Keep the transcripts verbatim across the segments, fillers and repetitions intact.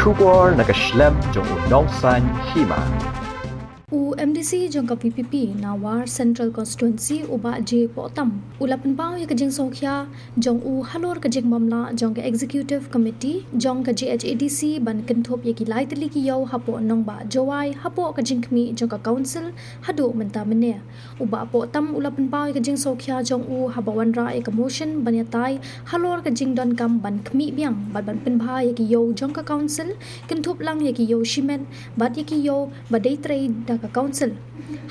Khubor na ka shlem jong u nongsaiñ hima. U M D C jong ka V P P na War Central Constituency, u Bah J Pohtam, u la pynpaw ïa ka jingsngewkhia jong u halor ka jingbymlah jong ka Executive Committee jong ka G H A D C ban kynthup ïa ki lai tylli ki ïew hapoh Nongbah Jowai hapoh ka jingkhmih jong ka Council haduh mynta mynne. U Bah Pohtam u la pynpaw ïa ka jingsngewkhia jong u haba wanrah ïa ka motion ban ïatai halor ka jingdonkam ban khmih biang bad ban pynbha ïa ki ïew jong ka Council, kynthup lang ïa ki ïew shimet bad ïa ki ïew ba dei trei da ka Council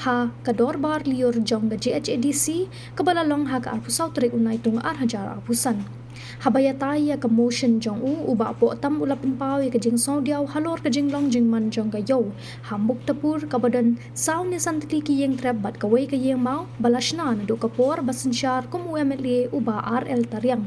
ha ka dorbar lyiur jong ka G H A D C kaba la long ha ka arphew saw tarik u Naitung ar hajar arphew san. Haba ïatai ïa ka motion jong u, u Bah Pohtam u la pynpaw ïa ka jingsngewdiaw halor ka jinglong jingman jong ka ïew ha Muktapur kaba don saw ne san tylli ki ïing trep bad kawei ka ïing maw ba la shna naduh ka por ba synshar kum u M L A u Bah R L Tariang.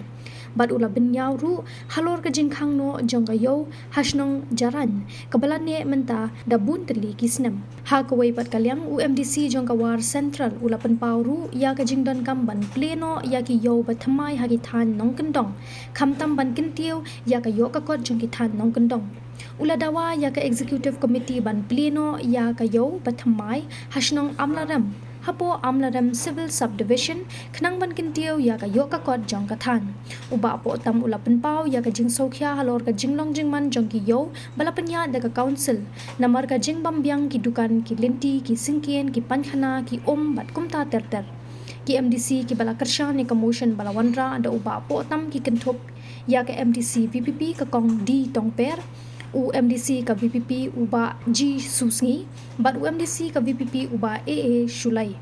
Bad u la pynïaw ruh halor ka jingkhang noh jong ka ïew ha shnong Jarain kaba la neh mynta da bun tylli ki snem. Ha kawei pat ka liang, u M D C jong ka War Central u la pynpaw ruh ïa ka jingdonkam ban plie noh ïa ki ïew ba thymmai ha ki thaiñ nongkyndong, khamtam ban kyntiew ïa ka ïoh ka kot jong ki thaiñ nongkyndong. U la dawa ïa ka Executive Committee ban plie noh ïa ka ïew ba thymmai ha shnong Amlarem hapoh Amlarem Civil Subdivision khnang ban kyntiew ïa ka ïoh ka kot jong ka thaiñ. U Bah Pohtam u la pynpaw ïa ka jingsngewkhia halor ka jinglong jingman jong ki ïew ba la pynïaid da ka Council namar ka jingbym biang ki dukan, ki lynti, ki syngkien, ki painkhana, ki um bad kumta ter ter. Ki M D C kiba la kyrshan ïa ka motion ba la wanrah da u Bah Pohtam ki kynthup ïa ka M D C V P P ka Kong D Tongper, u M D C ka V P P u Bah G Susngi bad u M D C ka V P P u Bah A A Shullai.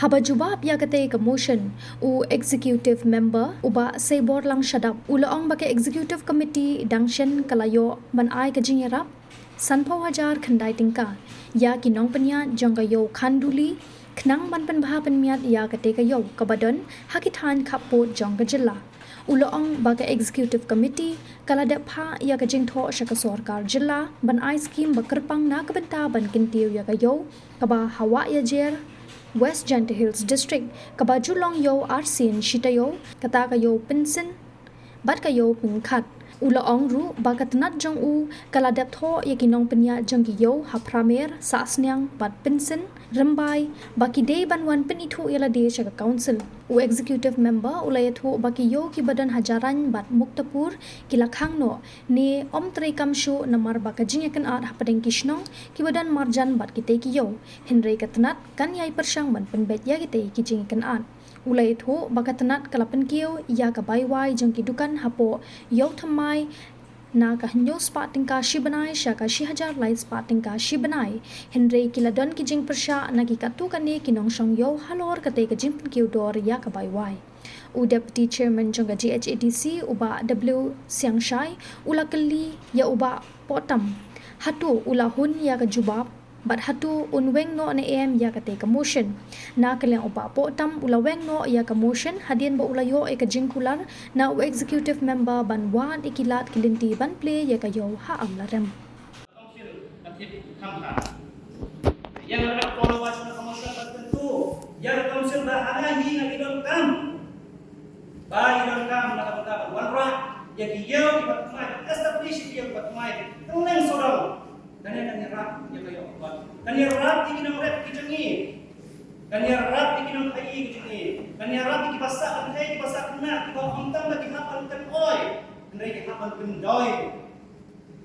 Haba jubab ïa katei ka motion, u Executive Member u Bah Seiborlang Shadap u la ong ba ka Executive Committee dang shen ka la ïoh ban ai ka jingïarap sanphew hajar khyndai tyngka ïa ki nongpynïaid jong ka ïew Khanduli khnang ban pynbha pynmiat ïa katei ka ïew kaba don ha ki thaiñ khappud jong ka jylla. U la ong ba ka Executive Committee ka la dep phah ïa ka jingthoh sha ka sorkar jylla ban ai skim ba kyrpang na ka bynta ban kyntiew ïa ka ïew kaba ha Wah Ïajer, West Jaintia Hills District, kaba ju long ïew arsien shi taïew, kata ka ïew Pynsin bad ka ïew Pyngkhat. U la ong ruh ba ka tnat jong u ka la dep thoh ïa ki nongpynïaid jong ki ïew ha Phramer, Sahsniang bad Pynsin, Rymbai, ba ki dei ban wan pynithuh ïa lade sha ka Council. U Executive Member u la ïathuh ba ki ïew kiba don ha Jarain bad Muktapur ki la khang noh ne ym treikam shuh namar ba ka jingïakynad hapdeng ki shnong kiba don marjan bad kitei ki ïew. Hynrei ka tnat kan ïai pyrshang ban pynbeit ïa kitei ki jingïakynad. U la ïathuh ba ka tnat ka la pynkiew ïa ka bai wai jong ki dukan hapoh ïew thymmai na ka hynñiew spah tyngka shi bnai sha ka shi hajar lai spah tyngka shi bnai. Hynrei ki la don ki jingpyrshah na ki katto katne ki nongshong ïew halor katei ka jingpynkiew dor ïa ka bai wai. U Deputy Chairman jong ka G H A D C u Bah W Siangshai u la kylli ïa u Bah Pohtam hato u la hun ïa ka jubab bad hato un weng noh ne em ïa katei ka motion. Na ka liang u Bah Pohtam u la weng noh ïa ka motion hadien ba u la ïoh ïa ka jingkular na u Executive Member ban wad ïa ki lad ki lynti ban plie ïa ka ïew ha Amlarem. Ïa ka Council ba hana hi na ki donkam. Ba ki donkam na ka bynta ban wanrah ïa ki ïew kiba thymmai, establish ïa ki ïew kiba thymmai. Kylleng sawdong. Kane kan ïarap ïa ka ïoh ka kot. Kan ïarap ïa ki nongrep ki jong ngi. Kan ïarap ïa ki nongkhaii ki jong ngi. Kan ïarap ïa kiba sah kynthei, kiba sah khynnah, kiba ym tang ba ki hap ban kynoi, hynrei ki hap ban kyndoi.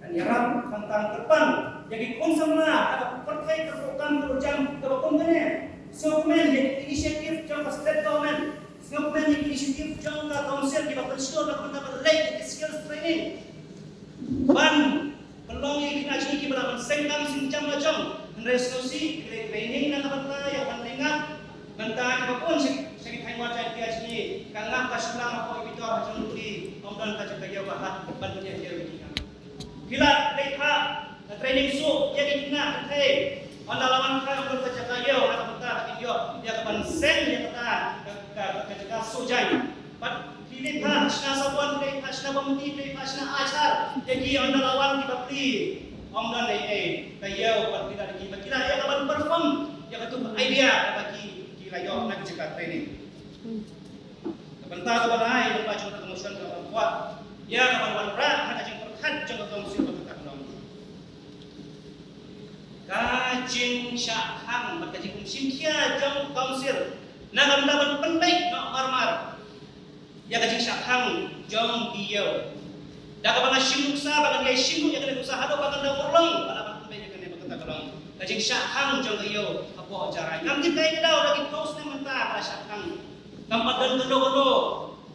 Kan ïarap khamtam kyrpang ïa ki khun samla ha ka pyrthei ka program ka jam kaba kum kane. Sngewkmen ïa ki initiative jong ka state government, sngewkmen ïa ki initiative jong ka council kiba pynshlur na ka bynta ban leit ïa ki skills training. Ban pynlong ïa ki khynnah jong ngi kiba lah ban seng kam seng jam la jong. Hynrei sngewsih ki leit training na ka bynta ïa ka bynta, bynta kiba bun sha ki thaiñ Wah Jaintia jong ngi. Ka ngap ka shynrang hapoh ki bitor ha jong ki, ym don ka jong ka ïew ka hat ban pynïaid ïew ïa ki. Ki la leit ha training shuh ïa ki khynnah kynthei. Ynda la wan khreh ym don ka jaka ïew na ka bynta ka ïoh ïa ka ban seng ïa kata ka, ka, ka jaka shuh jaiñ. Bad ki leit ha shna sabon, ki leit ha shna bymti, ki leit ha shna achar ïa ki, ynda la wan ki bapli ym don ei ei ka ïew bad ki la, ki la ïa ka ban perform ïa katu ka idea kaba ki, ki la ïoh na ka jaka training. Ka bynta kaba lai, ka bynta jong ka motion kaba kwah ïa ka ban wanrah ha ka jingpyrkhat jong ka council ba ka long. jingshah khang bad ka jingkum shim khia jong ka council na ka bynta ban pynbeit noh marmar ïa ka jingshah khang jong ki ïew. Da kaba nga shim nuksa ba ngan ïai shim ïa kane ka nuksa haduh ba ngan da urlong ba la ban pynbeit ïa kane, ba kata ka long ka jingshah khang jong ka ïew hapoh Jarai. Ngam tip kaei ka daw, da ki phew snem mynta ka la shah khang. Kam pat don kano kano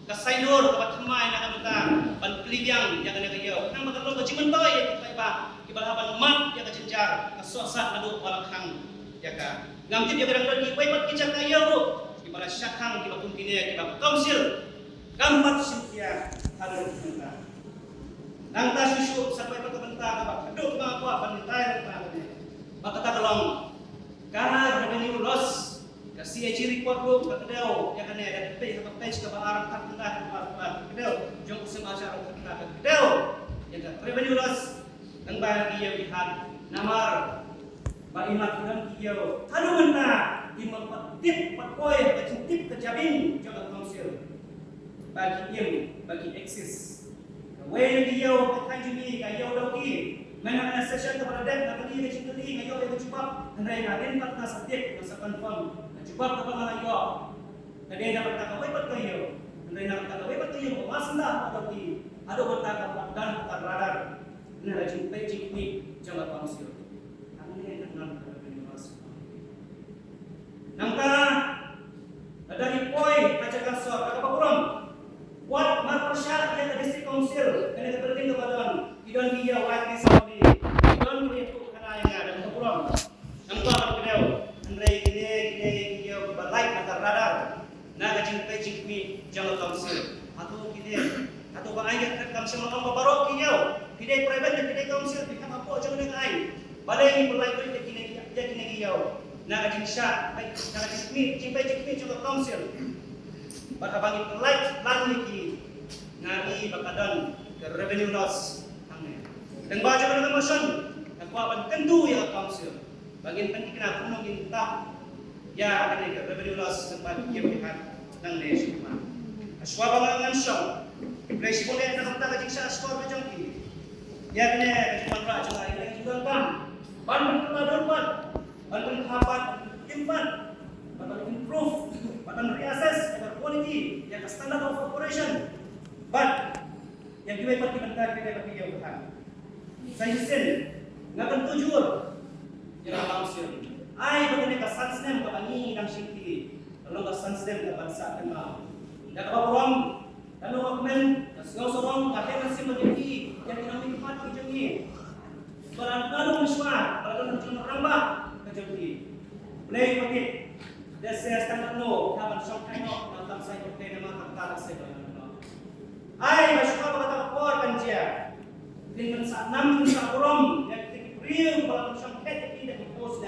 ka saiñdur kaba thymmai na ka bynta ban plie biang ïa kane ka ïew. Khnang ba kan long ka jingmyntoi ïa ki paidbah kiba lah ban mad ïa ka jynjar ka sohsat naduh ba la khang ïa ka. Ngam tip ïa ka dang don kiwei pat ki jaka ïew ruh kiba la shah khang, kiba kum kine kiba ka council kam pat shim khia haduh mynta. Nangta shuh shuh sa kawei pat ka bynta kaba khatduh kaba nga kwah ban hikai nangta kane, ba kata ka long ka revenue loss. Ka C A G report ruh ka kdew ïa kane, da peit ha ka page kaba ar, khatkhyndai, kaba ar, kaba ar, ka kdew. Jong u snem arhajar arphew khatkhyndai ka kdew ïa ka revenue loss lyngba ki ïew ki hat, namar ba i mat i don ki ïew haduh mynta im pat tip, pat poi ha ka jingtip ka jabieng jong ka council ba ki im, ba ki exist. Kawei na ki ïew ha ka thaiñ jong ngi ka ïew Dawki. Mynta ha ka session kaba la dep nga kylli ka jingkylli, nga ïoh ïa ka jubab, hynrei hadien pat nga sa tip, nga sa confirm, ka jubab kaba nga la ïoh ka dei na ka bynta kawei pat ka ïew. Hynrei na ka bynta kawei pat ka ïew kaba sah ha Dawki, haduh mynta kam pat don ha ka radar na ka jingpeit jingkhmih jong ka council. Hangne nang nang ka revenue loss. Nangta lada ngi poi ha jaka sor, ha kaba burom, wat mar pyrshah ïa ka District Council, kane ka building kaba don, ki don ki ïew ar tylli saw tylli, ki don kiba ïathuh khana ïa nga, da kaba burom. Nangta ban kdew, hynrei kine, kine ki ïew kiba lait ha ka radar na ka jingpeit jingkhmih jong ka council. Hato kine, hato ba ai ka kam shym la ong ba baroh ki ïew, phi dei private ne phi dei council, phi hap hapoh jong kane ka aiñ. Balei ngi pynlait lut ïa kine, ïa kine ki ïew na ka jingshah, na ka jingkhmih, jingpeit jingkhmih jong ka council? Bad haba ngi pynlait lang ïa ki, nga i ba ka don ka revenue loss hangne. Tang ba jong ka motion, nga kwah ban kyntu ïa ka council ba ngin pynthikna kumno ngin tap ïa kane ka revenue loss lyngba ki ïew ki hat nangne sha khmat. Shuwa ba ngan shong, Blei shibun eh na ka bynta ka jingshah shkor ka jong ki. Ïa kane ka jingwanrah jong nga, ïa kane ka jingdonkam ban pynkylla dur pat, ban pynkylla pat, ban pynkylla pat, ban improve, ban reassess ïa ka quality, ïa ka standard of operation. Bad ïa kiwei pat ki bynta kiwei pat ki ïew ki hat. Sa shisien nga kyntu jur ïa ka council, ai ba kane ka san snem kaba ngi dang shim kti ka long ka san snem kaba sah kynmaw. Da kaba burom, lano nga kmen, nga sngew sarong, nga heh mynsiem ban ïa ki, ïa ki nongmihkhmat ki jong ngi. Ba la don mynshuwa, ba la don jingrangbah ka jong ki. Blei ba tip, da shisien tang lano, nga ban shong thait noh, nga tam sai ba tei namar kata ka sait ba la don. Ai ba shuwa ba kata ka por kan jia, kin pynsah nam pynsah burom ïa kita ki briew ba la shong thait ïa ki da ki post,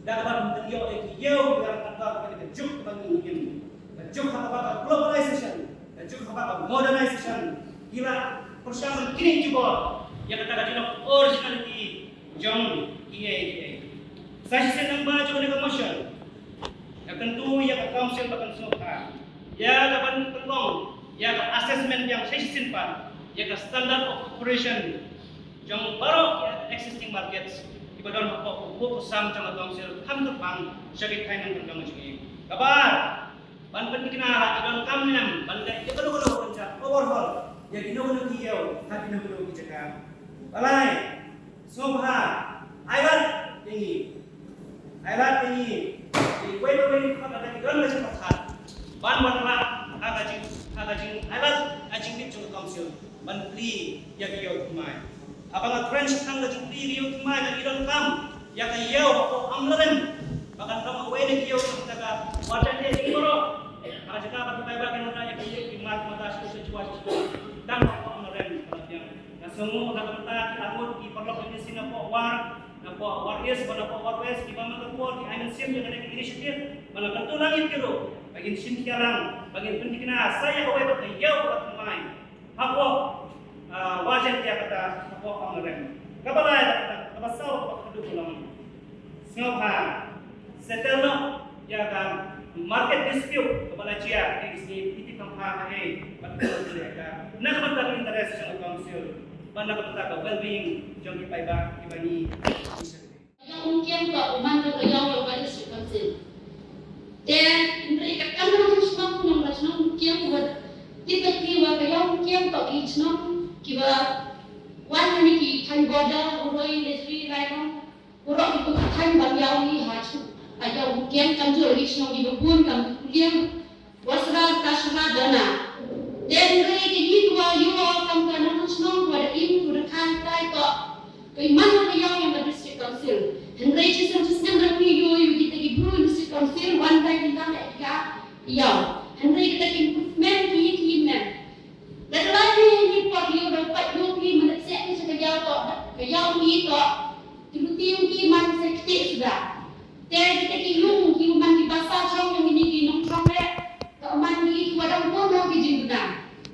da kaba kin ïoh ïa ki ïew, ïa ka kata ka juk ba ngi im. Ka juk ha kaba ka globalization, ka juk ha kaba ka modernization, ki la pyrshang ban kynnoh jubor ïa kata ka jinglong originality jong kiei kiei. Sa shisien nang ba jong kane ka motion, nga kyntu ïa ka council ba kan sngewbha ïa ka ban pynlong ïa ka assessment biang sa shisien pat ïa ka standard of operation jong baroh ki existing markets kiba don hapoh u sam jong ka council, khamtam bang sha ki thaiñ nongkyndong jong ngi. Kaba ar, ban pynthikna la ki donkam ne em ban leh ïa kano kano ban jia overhaul ïa kino kino ki ïew ha kino kino ki jaka. Balei? Sngewbha ai lad ïa ngi, ai lad ïa ngi, ïa kiwei pa kiwei pat lada ki don ka jingpyrkhat ban wanrah ha ka jing, ha ka jing ai lad ha jingmih jong ka council ban plie ïa ki ïew thymmai. Haba nga kren shaphang ka jingplie ïa ki ïew thymmai, nga i donkam ïa ka ïew hapoh Amlarem ba kan long kawei na ki ïew jong ka War Jaiñtia, ïa ki baroh. Ha ka jaka ba ki paidbah kin wanrah ïa ki ïew, ki mat mata sha sha sha sha tang hapoh Amlarem ba la biang. Nga sngewnguh na ka bynta ki arngut ki paralok ki mynsiem napoh War, napoh War East bad napoh War West, kiba man ka por ki ai mynsiem ïa kane ka initiative. Ba la kyntu lang ïa ki ruh ba ngin shim khia lang, ba ngin pynthikna sa ïa kawei pat ka ïew kaba thymmai hapoh, ah, War Jaiñtia, kata hapoh Amlarem. Kaba lai, kata kaba saw, kaba khatduh ka long, sngewbha settle noh ïa ka market dispute kaba la jia ha kine ki sngi, ïa ki kam ha ha ei bad ka na ka bynta ka interest jong ka council bad na ka bynta ka well-being jong ki paidbah kiba ngi. Kiang toh u man da ka ïaw ïa ka District Council. Te hynrei ka kam ka shnong, nong ka shnong Kiang wat tip ba ki wa ka ïaw Kiang toh ki shnong ki wa wan ni ki thaiñ border, Huroi, Lejri, Lairong. Waroh ki thaiñ ban ïaw hi ha shnong. Ka ïaw Kiang kam ju ki shnong ki ba bun kam ki Kuliang. Wasra ka shra dana. Te hynrei ka ïing wa ïoh kam ka nong shnong wa da im tu da khan tai toh ka i man ka ïaw ïa ka District Council. Hynrei chi snem chi snem da ki ïoh ïoh kita ki bru District Council wan tai kita ka ïa ïaw. Hynrei kita ki improvement ki ki men. Da la ki ni pot ïoh da pat ïoh ki man da ki ka ïaw toh ka ïaw ki toh. Ki luti ïoh ki man sa kti suda. Te kita ki ïung ki man ki basa chong ïung ini ki nongchong le. Ka man ki ki wadang kono ki jingduna.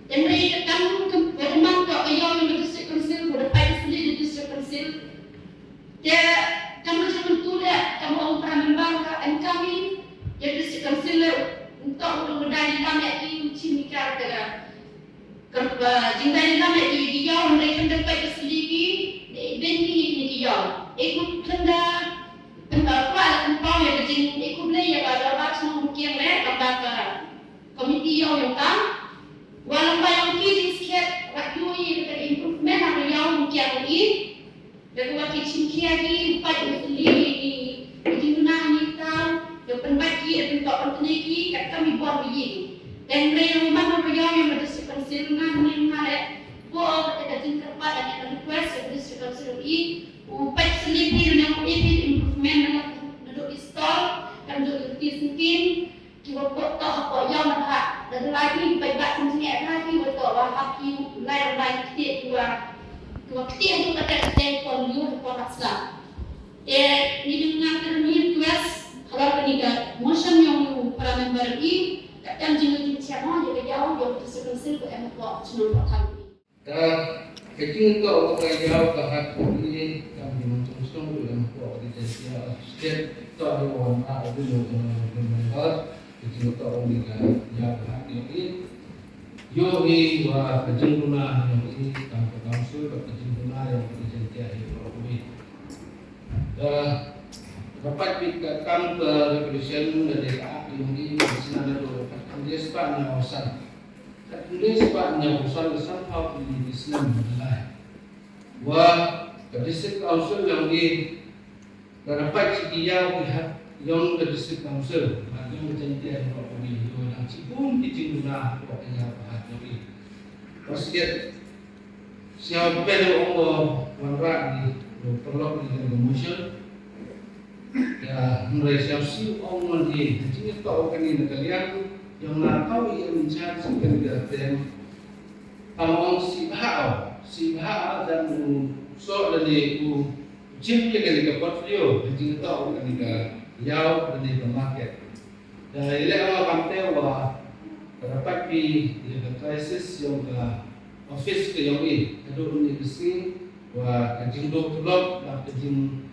Te mrei ka kam ka wadang man ka ka ïaw ïung ka District Council, ka wadang pai ka sili di District Council. Te kam ka jingduna le, kam ong para member ka enkami, ya District Council le, untuk wadang wadang di kami ki chimika ka. Ka, uh, jingdai na me ki ki ïaw hynrei khynda peit ka sli ki ne i ben ki ne ki ïaw. E ku khynda khynda kwah la kynpaw ïa ka jing e ku blei ïa ka dorbar shnong Bukiang le kamba ka komiti ïaw ïong ka. Wa lamba ïong ki jingskhet wat ïoh ïa ka improvement ha ka ïaw Bukiang i. Da ka wa ki chimkhia ki, u pait u sli ki, ki jingduna ni tau, da pynbait ki, da pyntok pyntnei ki, kat kam i bor wi yi. Dang rei rong man rong rong yong, yong ma District Council nga, nga, nga le. Ko o, kata ka jingkyrpad, da ka request, da District Council i, u pait sli ki, da nang i, ki improvement, na, na do install, kam do i sngkin, ki wa pok to ha pok yong na ha. Da da lai ki bai ba kum jingeh ha ki wa to wa ha ki lai lai ki te ki wa ki wa ki te tu ka te te kon yu ko ha sla. Te ni ding nga ka ni request ha ka ni ka motion yong u para member i ka tem jing jing channel ya ka yaw yong ka District Council ko em ko chnong ko tham. Ka, ka jingtoh ka ïaw ka hat ni kam jingmut shnong u lem ko ki jingtoh state toh ni wan a u member ka jingtoh ni ka ïaw ka hat ni. Ïoh hi wa ka jingduna ïoh hi kam ka council ka jingduna ïoh ka jingtoh hi ko ni. Ka, ka pat bit ka kam ka revolution da dei ka ïoh hi ka sinan da do ka kam dia sepat ni awasal. Ka tulis ba nya usan ka sanphaw tylli ki snem ba la lai. Wa ka District Council yong i ka dapat shi ki ïaw ki hat yong ka District Council, ha yong ka Jaintia yong ka Puni, yong dang shibun ki jingduna ha ka ïaw ka hat yong i. Wa siat Sñiaw pynbeit ong ko wanrah ni, ko pynlong ni ka motion. Ya, hynrei sñiaw sih ong mon hi, ha jingtoh kani na ka liang, yong na tau i in charge kani ka tem. Pam ong sih bha, sih bha dan u soh dan i u jim ya kani ka portfolio, ha jingtoh kani ka ïaw dan i ka market. Da i leh nga kam te wa ka dapat pi ïa ka crisis yong ka office ka yong i. Ka duk ni ka sngi wa ka jingduk tulop bad ka jing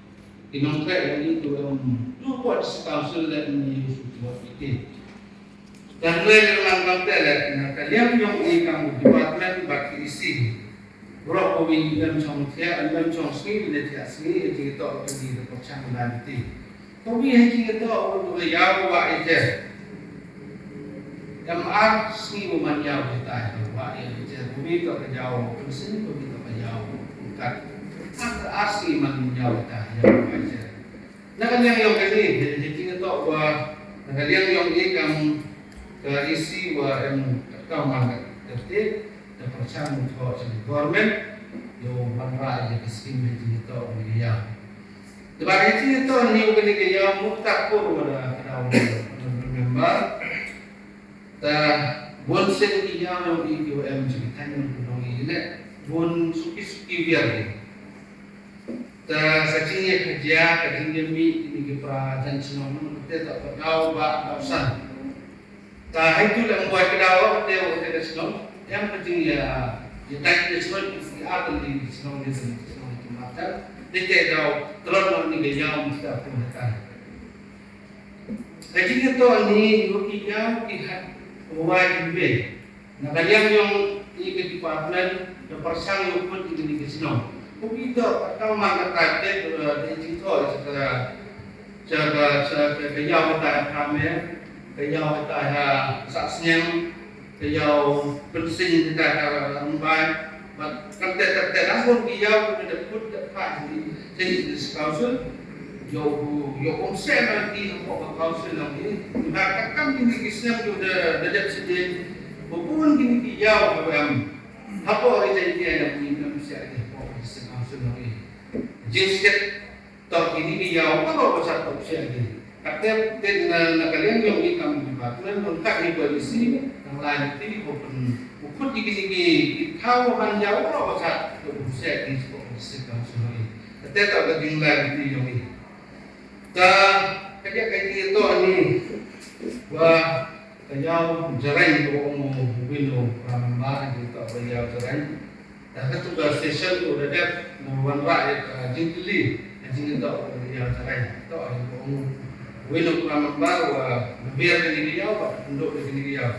ki nongtrei yong i tu em du buat si council leh ni u su tulop iti. Dan leh nga kam te leh na ka liang yong i kam department bad ka E C. Rok ko wi lem chong thiah, lem chong sngi, lem thiah sngi, ïa jingtoh ko wi da pyrshang da niti. Ko wi ha jingtoh ko wi ïa ko wa ïa je. Em ar sngi ko man ïa ko tai ko wa ïa je. Ko wi to ka jaw, ko sngi ko wi to ka jaw, ko kat. Ar ar sngi man ïa ko tai ïa ko wa ïa je. Na ka liang yong kani, ha jingtoh wa, na ka liang yong i kam ka E C wa em ka man ka te. Da pyrshang mo thoh sha ka government, ïoh wanrah ïa ka skim ha jingtoh ïa. Te ba ha jingtoh ni u kani ka ïa mut ta ko wa da ka daw remember. Ta bun sien ki ïa nong i ki wa em jingtang nong i le bun suki suki wiar ni. Ta sa jingïa ka jia ka jingïa mi kini ki pra jan chnong nong te ta ka daw ba daw san. Ta hai tu lem buai ka daw te wa te ka shnong. Em ka jingïa, ïa tai ka shnong ki ar ka li shnong ni shnong ki mata. Te te daw telon ni ka ïa mesti aku hatan. Ka jingïa to ni ïa ki ïa ki hat wa ki be. Na ka liang yong i ka department da pyrshang ïa u put i ka shnong. Kumta ka tang man ka tai te, eh, dei jingthoh sha ka, sha ka, sha ka, ka ïaw ka tai ha Khmer, ka ïaw ka tai ha Sahsniang, ka ïaw Pynsing ka tai ha Mumbai. Bad kata kata la bun ki ïaw ki da put da pha di di di council. Ïoh ïoh kum se na ki ha ka council lang ni. Ba ka kam ki ni ki snem ki da da dep sdien. Bun ki ni ki ïaw ka em. Hapoh ri Jaiñtia ïa ngi ym sngewthuh hapoh ri District Council ngi. Jingsiat toh kine ki ïaw baroh ba sah toh sha ngi. Katne te na na ka liang jong ngi kam department, ngi kat ngi ba isi, tang lai ti ko pyn u khut ïa kine ki thaw ban ïaw baroh ba sah toh sha ngi hapoh ri District Council ngi. Kate toh ka jinglai ti jong ngi. Ka ka ïa ka ïa to ni ba ka ïaw Jaiñ ko ong u Win u Pramember, ïa to ba ïaw Jaiñ. Ta ka tu ka session ko da dep na wanrah ïa ka jingkylli, ka jingïa to ba ïaw Jaiñ. To ïa ko ong u Win u Pramember wa na biar ka ni ka ïaw ba pynduh ka ni ka ïaw.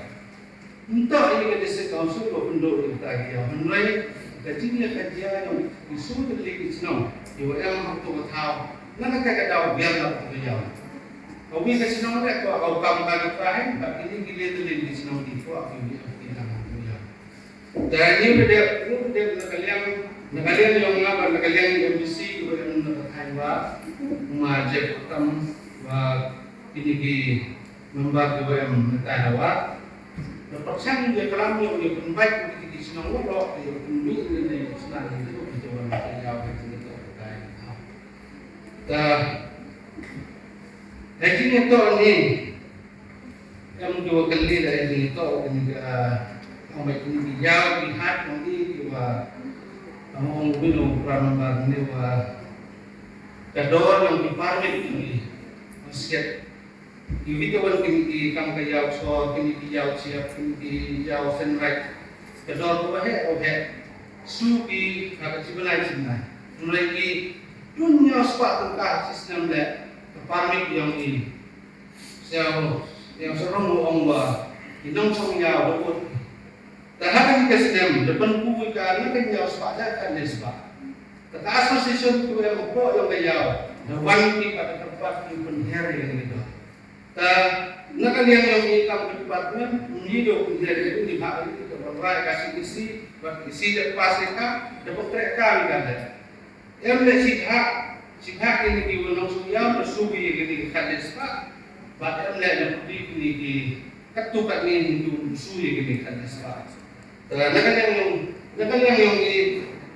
Nto ïa ka District Council ba pynduh ïa kata ka ïaw. Hynrei ka jingïakajia jong ki shu tylli ki chnong, ïa wa em ha kato ka thaw, na kata ka daw biang na kato ka ïaw. Ka wi ka chnong re ko au kam ka ka trahem, ba kini ki le tylli ki chnong ki ko ki wi ki lang ki ïaw. Da ni ba dep, ni ba dep na ka liang, na ka liang jong nga ba na ka liang M D C ba em na ka thaiñ wa, ma jep tam wa kini ki member ki wa em na thaiñ wa. Na pyrshang ïa klam ïa u ïa pynbeit ïa ki shnong waroh ïa u pynbeit ïa u shnong ïa u pynbeit ïa u pynbeit ïa u. Ta ha jingïatoh ni em ki wa kylli la ha jingïatoh ki ni ka ong ba ki ni ki ïaw ki hat ong ki ki wa ong ong win ong pram ba ni wa ka dor ong ki permit ni. Ong siat Ki video wan kini ki kam ka ïaw chor, kini ki ïaw chiap, kini ki ïaw sendrai. Ka dor ko he, o he. Su ki ka ka chibanai chibanai. Nulai ki dun ïaw spa tang ka system le ka permit ïong i. Siaw ïaw sarong ong wa. Inong chong ïaw da ut. Te ha kane ka snem da pynku ka na ka ïaw spah da ka ne spah. Te ka association tu em ko ïong ka ïaw da wan ki pat da pat ki pynher ïa ka. Te na ka liang ïong i kam ka department ni do pynher ïa ni ha ïa ka wan rai ka C D C, wat C D C da pass ïa ka da pyntrek ka ïa ka. Em le sibhah, sibhah kine ki wa nongshong ïaw, da shu ïa kine ki khatlai spah. Bad em le na pudi kine ki katto katne Hindu shu ïa kine ki khatlai spah. Te na ka liang ïong, na ka liang ïong i,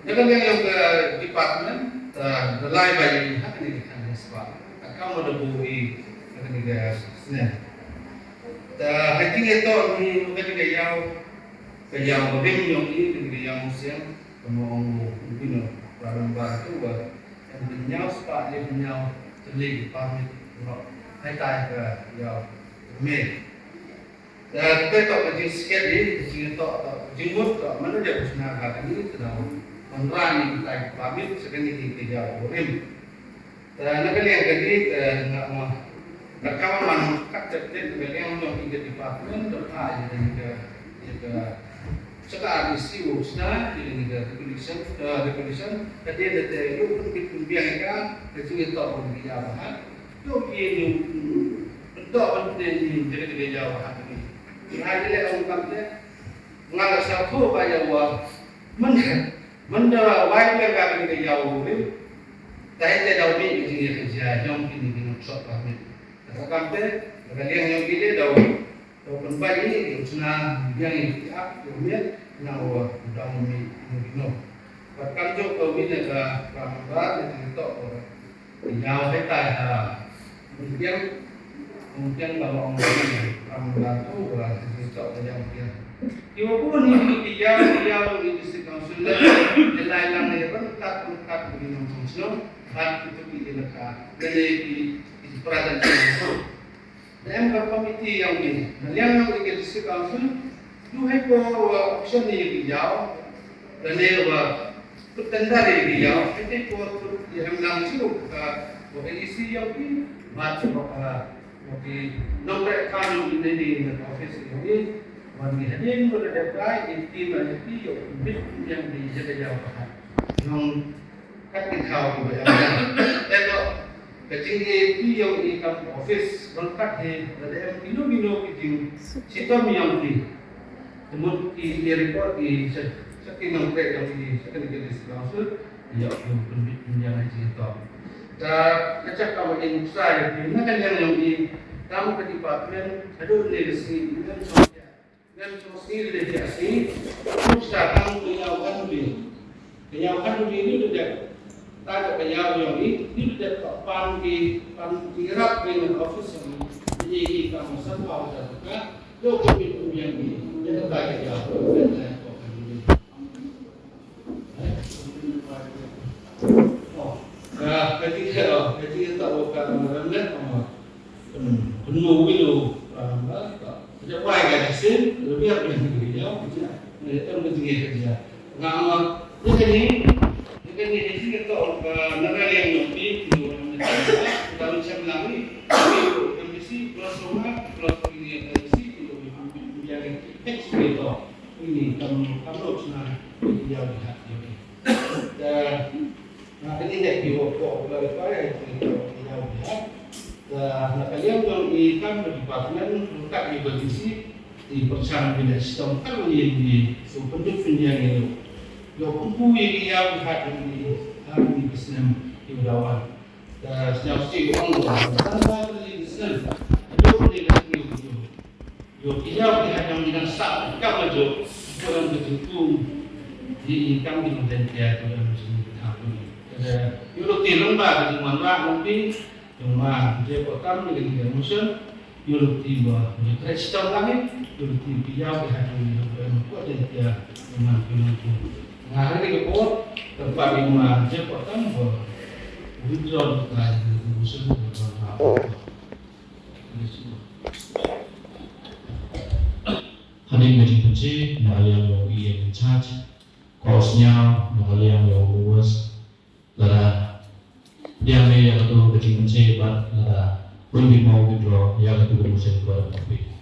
na ka liang ïong ka department, te da lai ba ïa ha kine ki khatlai spah. Ka kam da bu i, na kine ki snem. Te ha kine to ni, na kine ki ïaw, ka ïaw rim ïong i, kine ki ïaw siang. Ka mong u bino ba ram ba tu ba kan bynñiaw spah le bynñiaw tylli ki permit ro. Hai tai ka ïaw me. Da te to ka jing sket di, ka jing to to jing mut to mana dia usna ka ni to da. Kontra ni kita ki permit sekali ni ki ïaw rim. Te na ka liang ka dei, te nga ong, ka kam man kat te te na ka liang jong ki department, da pha ïa ka, ïa ka, sha ka R D C u sna ïa ka regulation, eh, regulation, ka dei da te ïoh pynbit pynbiang ïa ka, ka jingïatoh ka ïa ba ha. Ïoh ki ïoh pyndoh pynbit ïa ka ïa ba ha ka ni. Ki ha ki le ong kam te, nga la sa tho ba ïa wa, man Mynta wai pyrkhat ka ïaw rim. Te te daw mih ka jingïakajia jong kine ki nongshong permit. Kata kam te, ka liang jong kine daw, daw pynbeit ïa u sna biang ïa ki ap ïa u miet na u daw mih ïa u dino. Bad kam jong ka win ka prambar ïa ki to Ïaw hei tai ha. Mungkin, mungkin ba ong ram ram tu ba sisi chok ba jam kian. Ki wa bun hi ki ïaw, ki ïaw ni district council le. Jelai lang ni ram kat ram kat ni nong song song. Ban ki tu ki ilaka. Lele ki ki pradan. Na em ka komiti ïong ki, na liang ïong ki district council, ïoh hei por wa auction ïa ki ïaw, lane wa put tender ïa ki ïaw, hei hei por put ïa hem nang shuh ka wa A D C ïong ki, bad wa ka wa ki nongtrei kam ïong ki ne ne na office ïong ki, wan ki hadien wa da dep rai, ïa ki ma ïa ki ïoh bit ïong ki ïa ka ïaw ka. Ïong Kat ki thaw kiba ïa. Te to, ka jingïaid ïong i kam office ryngkat hi, lada em kino kino ki jingshitom ïong i. Te mut ki ïa report i sha, sha ki nongtrei ïong i, sha kane ka district council, ïa u pynbit pynbiang ha jingïatom. Te nga check ka ba in sa ïa ki na ka liang ïong i, kam ka department, haduh ne ka sngi, ngam sngewthuh. Ngam sngewthuh lei lei ïa sngi, kumta tang ka ïaw khatduh. Ka ïaw khatduh ni ni da dep. Ta ka ïaw ïong i, ni da dep ka pan ki, pan ki rap ki ngan office ni. Ni ni ka masa pa ka ka. Lo ko ni ko yang ni. Ni ka ta ka ïaw. Oh. Ka, ka ti ka, oh, ka ti ka ta ka ka. Kynmaw wi lo, ah, ba, ba, ba wai ka sin, lo biar ka sin ki jauh, ki jauh. Em ka jingeh ka jingeh. Nga ma, ni ka ni, ni ka ni, ni ka to, ah, na ka liang no pi, ki lo, ni ka, ka lo cham lang ni, ki lo, ka misi, plus sama, plus ni ka misi, ki lo, ni ka misi, ki lo, ni kam, kam lo chna, ki jauh, ki jauh. Ka, na kane ka ki wa ko clarify, ki ko ki ïaw ïa. Ka, na ka liang jong i kam ka department, ka i ba di si, i pyrshang ki da shitom ka lo ïa ni, so pynduh pyndiang ïa lo. Lo pynku ïa ki ïaw ïa ni, ha ni ka snem ki wa dawan. Ka snem si ong lo, ka snem ba ni ka snem. Aduh ni ka snem. Ïoh ki ïaw ki hadang ngi dang sah kam la jong. Ko dang ka jingkum. Di i kam ki nong ten kia ko dang jing ka kum. Kada ïoh lo ti long ba ka jingwan ba long pi. Jong ma je ko tam ni ka jingmotion. Ïoh lo ti ba ïoh kret sitang lang ni. Ïoh lo ti ki ïaw ki hadang ngi dang ko dang ko ten kia. Jong ma ki nong kum. Nga hari ka por. Tempat jong ma je ko tam ba. Withdraw ka jingmotion. Hadien ka jingpynche na ka liang jong u E N in charge, ka sñiaw na ka liang jong u West, lada pdiang ne ïa katu ka jingpynche bad lada pynbit mo withdraw ïa katu ka motion ka dang pynbit.